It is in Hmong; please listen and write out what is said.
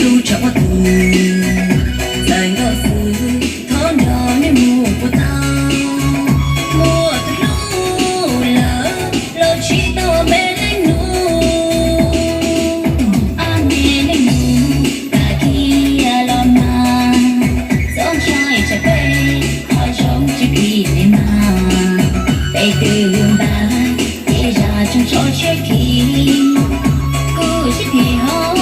Hlub tshaj qhov twg, txawm nkauj xwb, thov nrog nej mus puas tau? Muaj tus hlub lawm, los tsis tau me leej nus. Ob me leej nus, tag kiag los mas, txhob ntshai tsam peb, qhov zoo tsis phim nej mas. Peb twb npaj, tej zaj tsoos tsho tshiab khi, kuj sib phim hos